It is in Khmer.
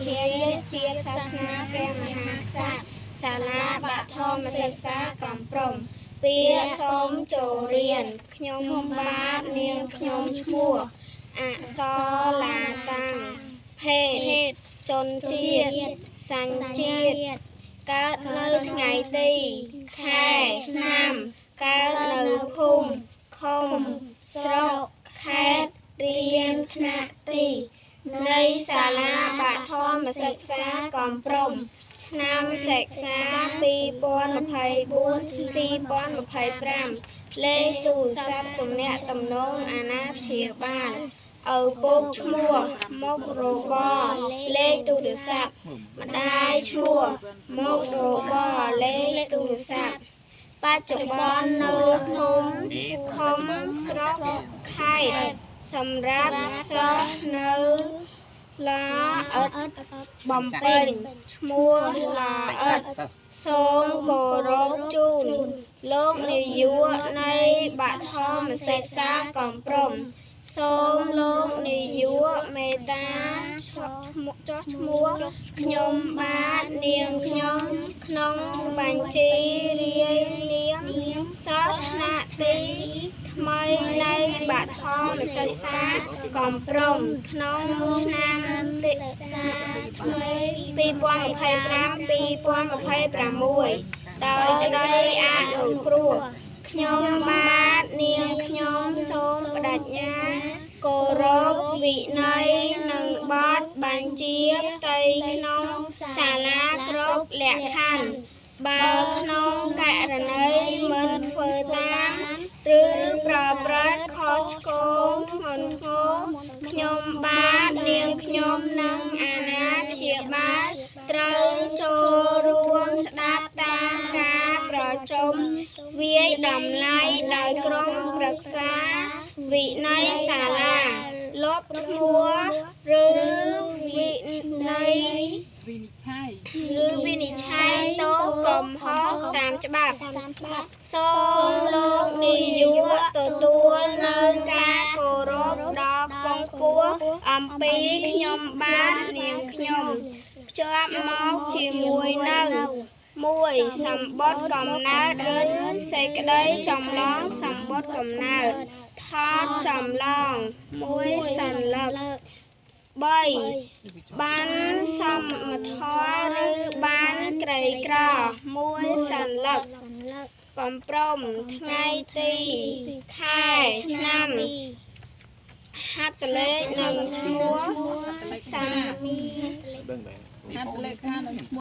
ជាជាសាសនាព្រះមហាក្សត្រសាលាបឋមសិក្សាកំព្រំពាក្យសូមចូលរៀនខ្ញុំបាទនាងខ្ញុំឈ្មោះអក្សរឡាតាំងភេទជនជាតិសញ្ជាតិកើតនៅថ្ងៃទីខែឆ្នាំកើតនៅភូមិឃុំស្រុកខេត្តរៀនថ្នាក់ទីនៃសាលាបឋមសិក្សាកំព្រំឆ្នាំសិក្សា2024 2025លេខទូរស័ព្ទទំនាក់ទំនងអាណាព្យាបាលឪពុកឈ្មោះមុខរបរលេខទូរស័ព្ទម្ដាយឈ្មោះមុខរបរលេខទូរស័ព្ទបច្ចុប្បន្ននៅភូមិឃុំស្រុកខេត្តសម្រាប់សិស្សនៅឡាអិតបំពេញឈ្មោះឡាអិតសូមគោរពជូនលោកនាយកនៃបឋមសិក្សាកំព្រំសូមលោកនាយកមេត្តាឈ្មោះចុះឈ្មោះខ្ញុំបាទនាងខ្ញុំក្នុងបញ្ជីរាយនាមសិស្សថ្នាក់ទីថ្មីនៃបឋមសិក្សាកំព្រំក្នុងឆ្នាំសិក្សាថ្មី2025 2026ដោយក្តីអនុគ្រោះខ្ញុំបាទនាងខ្ញុំសូមបដិញ្ញាគោរពវិន័យនិងបទបញ្ជាផ្ទៃក្នុងសាលាគ្រប់លក្ខខណ្ឌបើក្នុងករណីមិនធ្វើតាមឬប្រព្រឹត្តខុសឆ្គងធ្ងន់ធ្ងរខ្ញុំបាទនាងខ្ញុំនិងអាណាព្យាបាលត្រូវចូលរួមស្ដាប់តាមការប្រជុំវាយតម្លៃដោយក្រុមប្រឹក្សាវិន័យសាលាលុបឈ្មោះឬវិន័យ វិនិច្ឆ័យ ឬវិនិច្ឆ័យទោសកំហុសតាមច្បាប់សូមលោកនាយកទទួលនៅការគោរពដ៏ខ្ពង់ខ្ពស់អំពីខ្ញុំបាទនាងខ្ញុំភ្ជាប់មកជាមួយនឹង1សម្បត្តិកំណើតឬសេចក្តីចម្លងសម្បត្តិកំណើតថតចម្លងមួយសន្លឹក3បានសមធម៌ឬបានក្រីក្រមួយសន្លឹកកំព្រំថ្ងៃទីខែឆ្នាំហត្ថលេខនិងឈ្មោះសា ហត្ថលេខានិងឈ្មោះ។